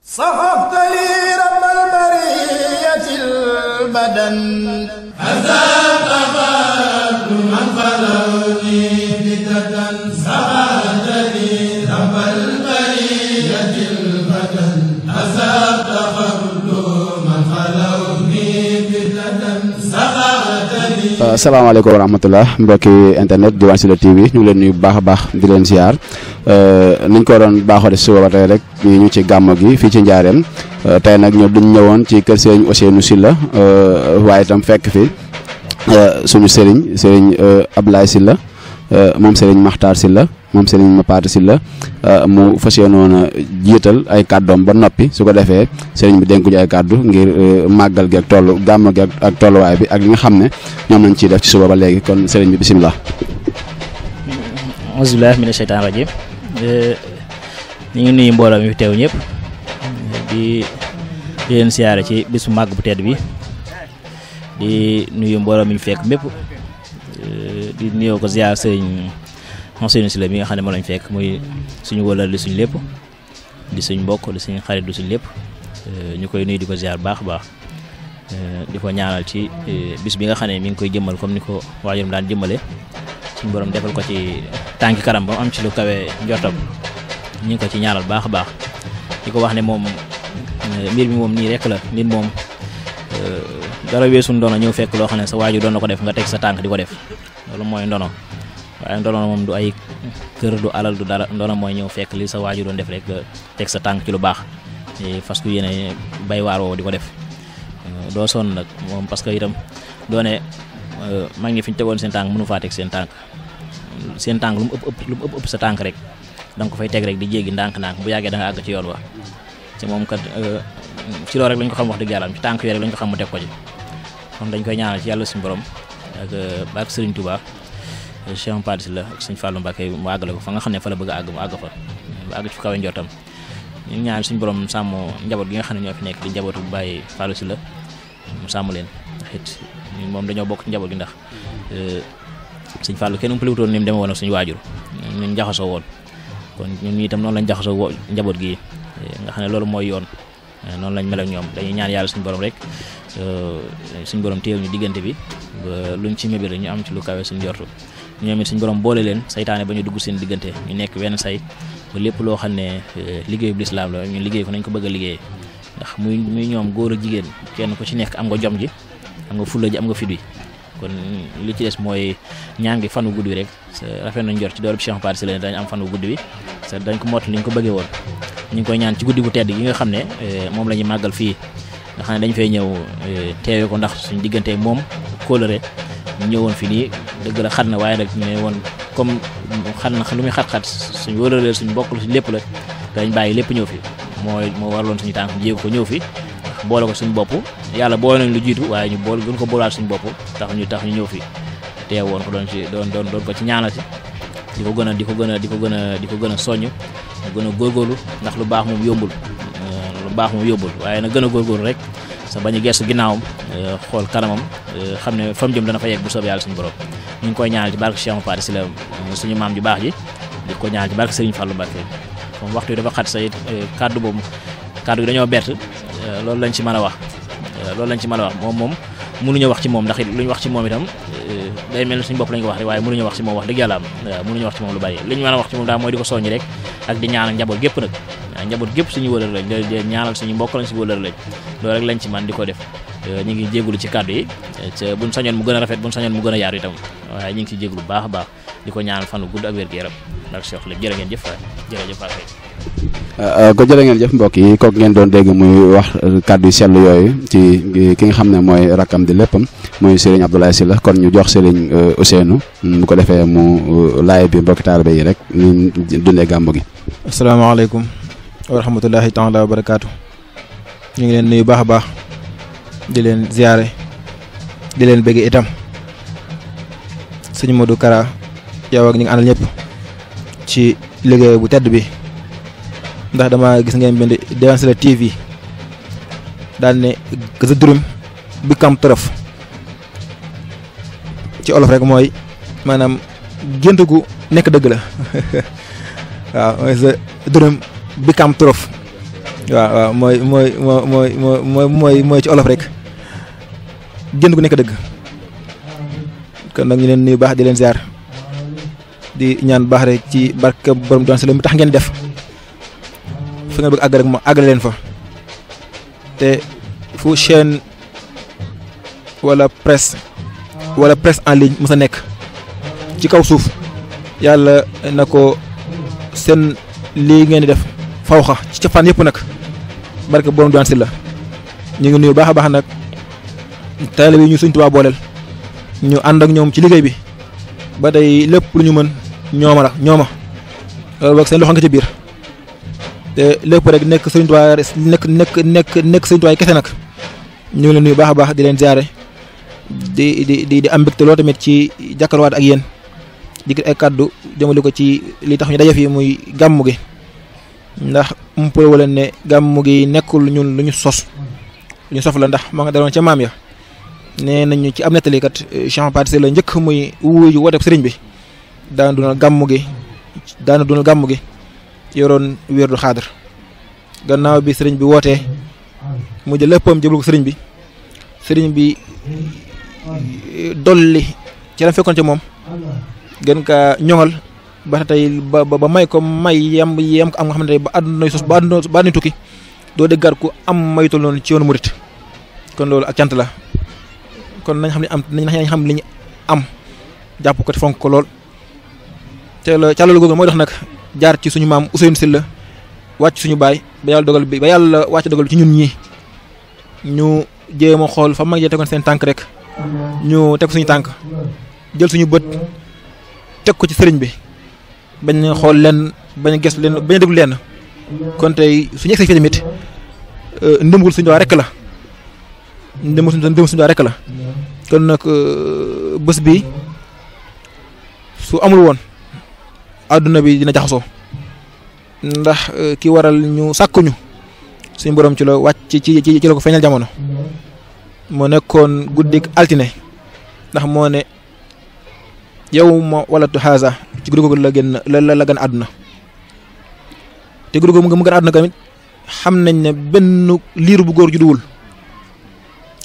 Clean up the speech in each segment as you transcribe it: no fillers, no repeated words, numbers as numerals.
صحبت لي رب البرية البدن هذا تفاد من خلوني بددا صحبت لي رب البرية البدن هذا تفاد من خلوني بددا صحبت لي. Asalaamaaleykum wa rahmatullah mbokki internet Diwane Sylla TV ñu ngi leen nuyu bu baax a baax di leen ziar niñ ko doon baaxoo de suba ba tey rek ñu ci gàmmo gi fii ci Njaareem tey nag ñoo duñ ñëwoon ci kër Serigne Ousseynou Sylla waaye itam fekk fi suñu Serigne Abdoulaye Sylla moom Serigne Makhtar Sylla moom Serigne Mapaté Sylla mu fas yéenoon a jiital ay kàddoom ba noppi su ko defee Serigne bi dénku ñu ay kàddu ngir màggal gi ak tollu gàmmo gi ak tolluwaay bi ak li nga xam ne ñoom lañ ciy def ci suba ba léegi kon Serigne bi bisimilah. auzubillahi mina sheytaan rajim ñu ngi nuyu mbooloo mi fi teew ñëpp di leen siyaare ci bisu màgg bu tedd bi di nuyu mbooloo mi ñu fekk mépp di nuyoo ko ziar sëriñ Ousseynou Sylla bi nga xam ne moo lañ fekk muy suñu wëlal di suñu lépp di suñ mbokk di suñu xarit di suñu lépp ñu koy nuyu di ko ziar baax a baax di ko ñaanal ci bis bi nga xam ne mi ngi koy jëmmal comme ni ko waajuram daan jëmmale suñu borom defal ko ci tànki karam ba mu am ci lu kawe njortam ñu ngi ko ci ñaanal baax a baax di ko wax ne moom mbir mi moom nii rek la nit moom dara weesu ndono ñëw fekk loo xam ne sa waajur doon na ko def nga teg sa tànk di ko def loolu mooy ndono waaye ndono moom du ay kër du alal du dara ndono mooy ñëw fekk li sa waajur doon def rek nga teg sa tànk ci lu baax fas ku yéene bay waar woo di ko def doo sonn nag moom parce que itam doone mag ñi fi ñu tegoon seen tànk mënu faa teg seen tànk lu mu ëpp sa tànk rek da nga ko fay teg rek di jéggi ndànk-ndànk bu yàggee da nga àgg ci yoon wa ci moom kat ci loolu rek lañ ko xam wax dëgg yàlla ci tànk yooyu rek lañ ko xam mu teg ko ci kon dañ koy ñaanal ci yàlla suñu borom ak barke Serigne Touba Cheikh Mapaté Sylla ak Serigne Fallou Mbacké mu àggale ko fa nga xam ne fa la bëgg a àgg mu àgg fa mu àgg ci kawe njortam ñu ñaanal suñu borom sàmm njaboot gi nga xam ne ñoo fi nekk di njabootu bu bàyyi Fallou Sylla mu sàmm leen ndax it ñun moom dañoo bokk ci njaboot gi ndax Serigne Fallou kenn umpale wutoon ni mu demee woon ak suñu waajur ñu jaxasoo woon kon ñun itam noonu lañ jaxasoo njaboot gi nga xam ne loolu mooy yoon noonu lañ mel ak ñoom dañuy ñaan yàlla suñu borom rek suñu borom téyel ñu diggante bi ba luñ ci mébél ñu am ci lu kawe suñu jortu ñoom it suñu borom boole leen saytaane ba ñu dugg seen diggante ñu nekk wenn say ba lépp loo xam ne liggéeyu bu lislaam la ñu liggéey ko nañ ko bëgg a liggéey ndax muy ñoom góor ak jigéen kenn ku ci nekk am nga jom ji am nga fulla ji am nga fit wi kon li ci des mooy ñaan gi fan wu gudd wi rek rafet nañ jot ci doole Cheikh Mapaté Sylla dañ am fan wu gudd wi dañ ko mottali li ñu ko bëggee woon ñu ngi koy ñaan ci guddi gu tedd gi nga xam ne moom la ñuy màggal fii nga xam ne dañ fay ñëw teewe ko ndax suñu diggante moom kóolëre ñu ñëwoon fi nii dëgg la xat na waaye nag ñu ne woon comme xat na lu muy xat-xat suñu wóolëree suñu bokk suñu lépp la dañ bàyyi lépp ñëw fi moo waraloon suñu tànk jéego ko ñëw fi boole ko suñu bopp yàlla boole nañ lu jiitu waaye ñu boole gën ko boolaat suñu bopp tax ñu ñëw fi teew woon ko doon ko ci ñaanal si di ko gën a soññ gën a góorgóorlu ndax lu baax moom yombul waaye nag gën a góorgóorlu rek sa bañ a gestu ginnaawam xool kanamam xam ne fa mu jëm dana fa yegg bu soobee yàlla suñu borom ñu ngi koy ñaanal ci barke Cheikh Mapaté Sylla suñu maam ju baax ji di ko ñaanal ci barke Serigne Fallou Mbacké moom waxtu yi dafa xat sa it kàddu gi dañoo bett loolu lañ ci mën a wax moom mënuñu wax ci moom ndax it lu ñu wax ci moom itam day mel ni suñu bopp lañ ko wax rek waaye mënuñu wax ci moom wax dëgg yàlla mënuñu wax ci moom lu bari li ñu mën a wax ci moom daal mooy di ko soññi rek ak di ñaanal njaboot gépp nag njaboot gépp suñu wëlër lañ di ñaanal suñu mbokk lañ suñu wëlër lañ loolu rek lañ ci man di ko def ñu ngi jégalu ci kàddu yi buñ sañoon mu gën a rafet buñ sañoon mu gën a yaatu itam waaye ñu ngi ci jégalu baax a baax di ko ñaanal fan wu gudd ak wér-gu-yaram ndax Cheikh léegi jërë ngeen jëf waay jërëjëf waay ko jërë ngeen jëf mbokk yi kooku ngeen doon dégg muy wax kàddu yu sell yooyu ci ki nga xam ne mooy rakkam di léppam muy Serigne Abdoulaye Sylla kon ñu jox Serigne Ousseynou bu ko defee mu laay bi mbokki taalibe yi rek ñu dundee gàmmu gi. asalaamaaleykum wa rahmatullahi taala wa barakaatu. ñu ngi leen nuyu baax a baax di leen ziare di leen bëgg itam sëñ Modou Kara yow ak ñi nga àndal ñëpp ci liggéey bu tedd bi. ndax dama gis ngeen bind Diwane Sylla TV daal ne the dream become truth ci olof rek mooy maanaam gént gu nekk dëgg la waaw mooy the dream become truth waaw mooy ci olof rek génn gu nekk dëgg. kon nag ñu leen nuyu baax di leen ziar di ñaan baax rek ci barke borom Diouane Sylla mi tax ngeen def fi nga bëgg àgg rek mo àggale leen fa te fu chaîne wala presse en ligne mës a nekk ci kaw suuf yàlla na ko seen lii ngeen di def fawxa ci cafaan yëpp nag barke borom Diouane Sylla ñu ngi nuyu baax a baax nag taalibe yi ñu Sëñ Tuubaa booleel ñu ànd ak ñoom ci liggéey bi ba tey lépp lu ñu mën ñooma loolu boog seen loxo nga ci biir te lépp rek nekk Sëñ Tuubaa nekk Sëñ Tuubaa kese nag ñu ngi leen nuyu baax a baax di leen ziare di am mbégte loolu tamit ci jàkkaarwaat ak yéen di ay kàddu jëmale ko ci li tax ñu daje fii muy gàmmu gi ndax umpale wala ne gàmmu gi nekkul ñun lu ñu sos la ndax maa nga daroon ca maam ya nee nañu ci am nettalikat Cheikh Pathé Sylla la njëkk muy wuyu woote sëriñ bi daana dunal gàmmu gi yoroon wérdu xaadar gannaaw bi sëriñ bi wootee mu jël léppam jëbal ko sëriñ bi dolli ci la fekkoon ca moom gën kaa ñoŋal ba tey ba may ko may yem ko am nga xamante ne ba àdduna sos ba àdduna tukki doo déggaat ku am mayutul noonu ci yoonu murit kon loolu ak cant la kon nañ xam li ñu am jàpp ko te fonk ko lool te la càllalu googu mooy dox nag jaar ci suñu maam Ousseynou Sylla wàcc suñu baay ba yàlla wàcc dogal bi ci ñun ñii ñu jéem a xool fa mag jee tegoon seen tànk rek ñu teg suñu tànk jël suñu bët teg ko ci sëriñ bi bañ xool leen bañ a gëstu leen bañ a déglu leen kon tey suñu egsi fii tamit ndëmbul suñu doon rek la rek la kon nag bés bi su amul woon àdduna bi dina jaxasoo ndax ki waral ñu sàkkuñu suñu borom ci la wàcc ci la ko feeñal jamono moo nekkoon guddik altine ndax moo ne yow ma walatu haza ci guddi googu la gën àdduna te guddi googu mu gën àdduna tamit xam nañ ne benn liir bu góor ju duwul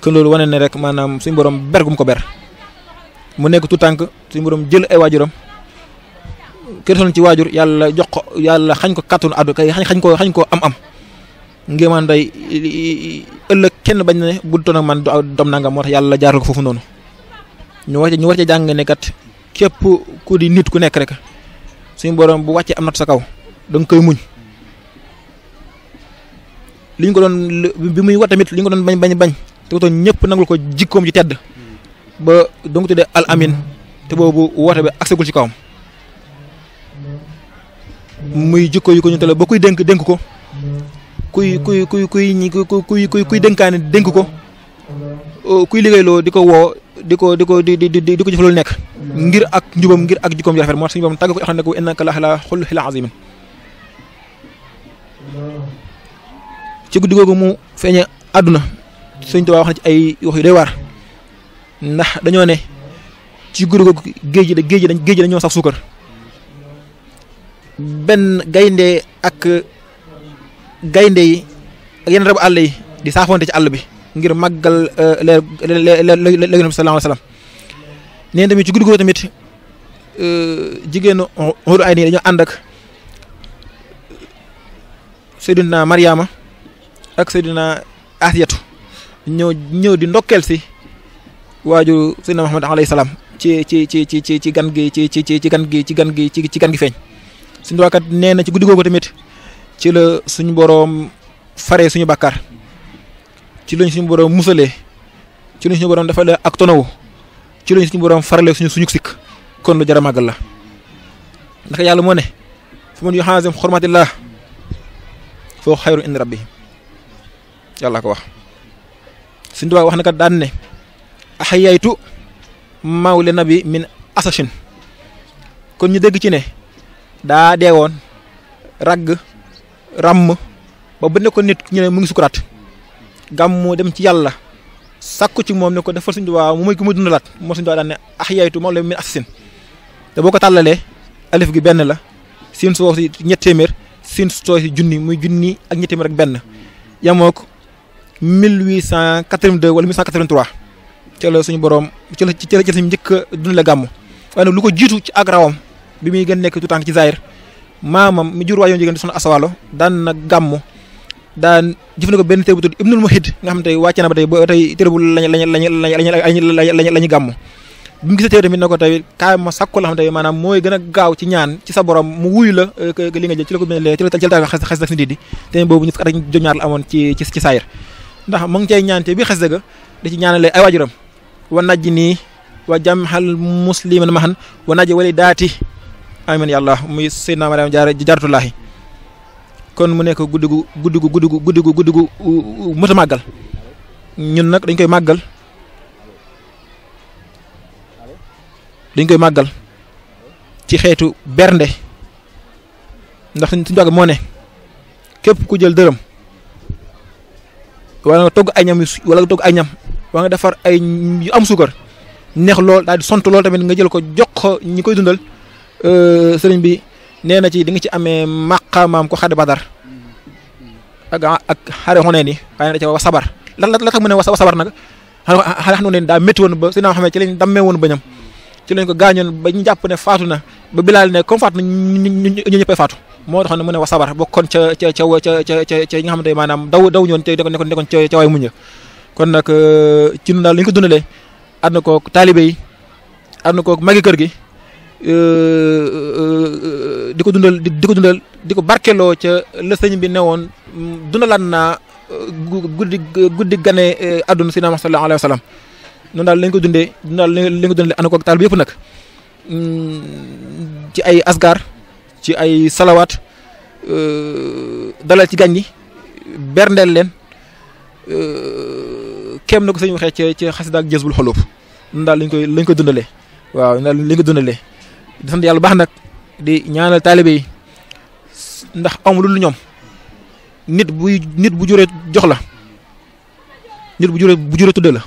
kon loolu wane ne rek maanaam suñu borom ber gum ko ber mu nekk tout tànk suñu borom jël ay waajuram kër ci waajur yàlla jox ko yàlla xañ ko kàttanu àddu kay xañ ko am ngéemaan day ëllëg kenn bañ ne bu doon ak man doom nangam moo tax yàlla jaaral ko foofu noonu ñu war ci jàng ne kat képp ku di nit ku nekk rek suñu borom bu wàccee am nat sa kaw da nga koy muñ li ñu ko doon bi muy wat tamit li ñu ko doon bañ te wutoon ñëpp nangul ko jikkoom ji tedd ba doo nga tuddee al amin te boobu woote bi aksegul ci kawam muy jikko yu ko ñu tele ba kuy dénk ko kuy dénkaane dénk ko kuy liggéeyloo di ko woo di ko jëf loolu nekk ngir ak njubam ngir ak jikkoom ji rafet moo tax suñu borom tàgg ko xam ne ko innaka la ala xuluqin aziim ci guddi googu mu feeñe àdduna Sëñ Tuubaa wax na ci ay wax yu doy waar ndax dañoo ne ci guddi googu géej gi dañoo sax suukar benn gaynde yi ak yenn rabu àll yi di saafonte ci àll bi ngir màggal leer Yonent bi sallallahu alayhi wa sallam nee tamit ci guddi googu tamit jigéenu Huru Ayni dañoo ànd ak Seydina Mariama ak Seydina Asiyatu ñëw di ndokkeel si waaju Seydina Muhammad alayhi salaam ci gan gi feeñ suñu waakat nee na ci guddi googu tamit ci la suñu boroom faree suñu bàkkaar ci lañ suñu boroom musalee ci lañ suñu boroom dafa ak tonawu ci lañ suñu boroom faralee suñu sikk kon lu jar a màggal la ndax yàlla moo ne fa man yuhaazim xurmatillah foo xayru inda rabbi yàlla ko wax suñu tubaab wax na kat daan ne axayaytu mawle nabi min asashin kon ñu dégg ci ne daa deewoon ragg ràmm ba bu nekkoon nit ñu ne mu ngi sukuraat gàmmu dem ci yàlla sàkku ci moom ne ko defal suñu tubaab mu muy dundalaat moo suñu tubaab daan ne axayaytu mawle min asasin te boo ko tàllalee alif gi benn la siin soo si ñett téeméer siin soo si junni muy junni ak ñett téeméer ak benn yamook 1882 wala 1883 ca la suñu borom ci la suñu njëkk a dundale gàmmu waaye nag lu ko jiitu ci ak rawam bi muy gën nekk tout tànk ci Zahir maamam mi jur waayoon jigéen di soxna Asawalo daan na gàmmu daan jëfandikoo benn téere bu tudd Ibnul Muhid nga xam tey wàcce na ba tey téere bu lañu gàmmu bi mu gisee téere tamit ne ko tey kaay ma sakku la xam tey maanaam mooy gën a gaaw ci ñaan ci sa borom mu wuyu la li nga jël ci la ko bindee ci la xes daf ni di te boobu ñu fukk at ak juróom-ñaar la amoon ci Zahir ndax mu ngi cay ñaante bi xes dëgg da ci ñaanale ay waajuram wa najji nii wa jamhal musliman mahan wa najji wali daati amin yàlla muy Seydina Mariama Jaaratullaahi kon mu nekk guddi gu mët a màggal ñun nag dañ koy màggal ci xeetu bernde ndax suñu jàgg moo ne képp ku jël dërëm wala nga togg ay ñam wala nga defar ay yu am suukar neex lool daal di sont lool tamit nga jël ko jox ko ñi koy dundal sëriñ bi nee na ci di nga ci amee maqaamaam ko xade Badar ak xare xonee ni waaye da ca wa sabar la tax mu ne wa sabar nag xare xam ne daa métti woon ba si naa xamee ci lañ dammee woon bañam ci lañ ko gaañoon ba ñu jàpp ne faatu na ba Bilaal ne comme faatu na ñu ñëppay faatu moo tax ne mu ne wa sabar bokkoon ca yi nga xamante maanaam daw ñoon te nekkoon ca waay muñ kon nag ci ñun daal lañ ko dundalee ànd na koog taalibe yi ànd na koog magi kër gi di ko dundal di ko barkeloo ca la sëñ bi newoon dundalaat naa guddi gane àdduna si naam sallallahu alayhi wa sallam noonu daal lañ ko dundee lañ ko dundalee ànd koog taalibe yëpp nag ci ay asgar ci ay salawaat dalal ci gàñ ñi berndeel leen kéem na ko sëñ waxee ci xasida ak Jazbul Xulub noonu daal lañ koy dundalee waaw daal lañ ko dundalee di sant yàlla baax nag di ñaanal taalibe yi ndax amul lu ñoom nit bu juree jox la nit bu juree tudde la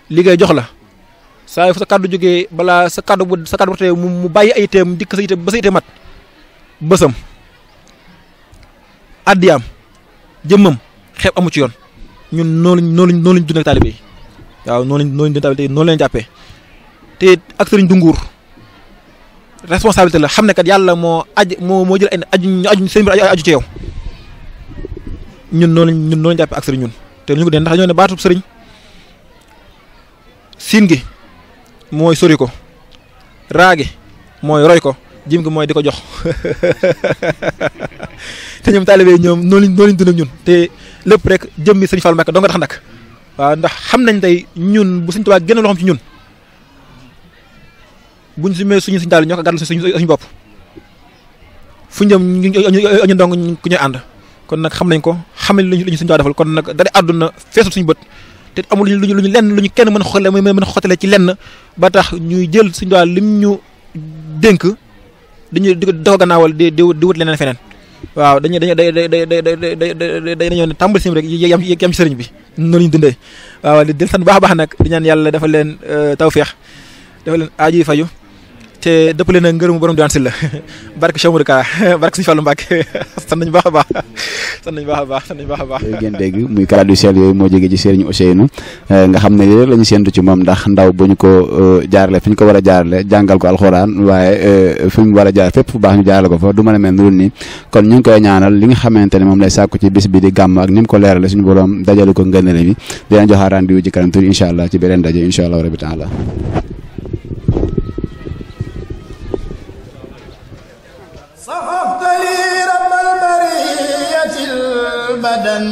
liggéey jox la saa yu fa sa kàddu jógee balaa sa kàddu bu tee mu bàyyi ay teem dikk sa yite ba sa yite mat bësam addiyaam jëmmam xeeb amu ci yoon ñun noonu lañ dund ak taalibe yi waaw noonu lañ dund taalibe yi noonu leen jàppee te ak sëriñ Dunguur responsabilité la xam ne kat yàlla moo jël ay aju seen mbir aju ci yow ñun noonu lañ jàppee ak sëriñ ñun te lu ñu ko dee ndax dañoo ne baatub sëriñ siin gi mooy sori ko raagi mooy roy ko jim gi mooy di ko jox te ñoom taalibe ñoom noonu lañ dund ak ñun te lépp rek jëmmi sëriñ Fall Mbacké doo nga tax nag waaw ndax xam nañ tey ñun bu Sëriñ Tuubaa génn loxoom ci ñun buñ sumee suñu daal ñoo ko gàddu suñu bopp fu ñu jëm ñu dong ku ñuy ànd kon nag xam nañ ko xam nañ lu ñu Sëriñ Tuubaa defal kon nag dara àdduna feesul suñu bët te amul lu ñu kenn mën a xottale ci lenn ba tax ñuy jël Sëriñ Tuubaa lim ñu dénk di ko gannaawal di wut leneen feneen waaw dañoo ne tàmbali si rek yam ci sëriñ bi noonu ñu dundee waaw di sant baax a baax nag di ñaan yàlla dafa leen tawféex dafa leen aaju yi faju te dëppale na ngërëmu borom diwaan si la barke Cheikh Modou Ka barke Sëriñ Fallu Mbàkke sant nañu baax a baax sant nañu baax a baax ngeen dégg muy kàddu sell yooyu moo jógee ci Serigne Ousseynou nga xam ne lii la ñu séentu ci moom ndax ndaw bu ñu ko jaarale fi ñu ko war a jaarale jàngal ko alxuraan waaye fi mu war a jaar fépp fu baax ñu jaarale ko fa du mën a mel ni nii kon ñu ngi koy ñaanal li nga xamante ne moom lay sàkku ci bis bi di gàmm ak ni mu ko leerale suñu borom dajalu ko ngënale bi dinañ joxe rendez-vous ci kanam tuuti incha allah ci beneen daje incha allah rabbi taala صحبت لي رب البرية البدن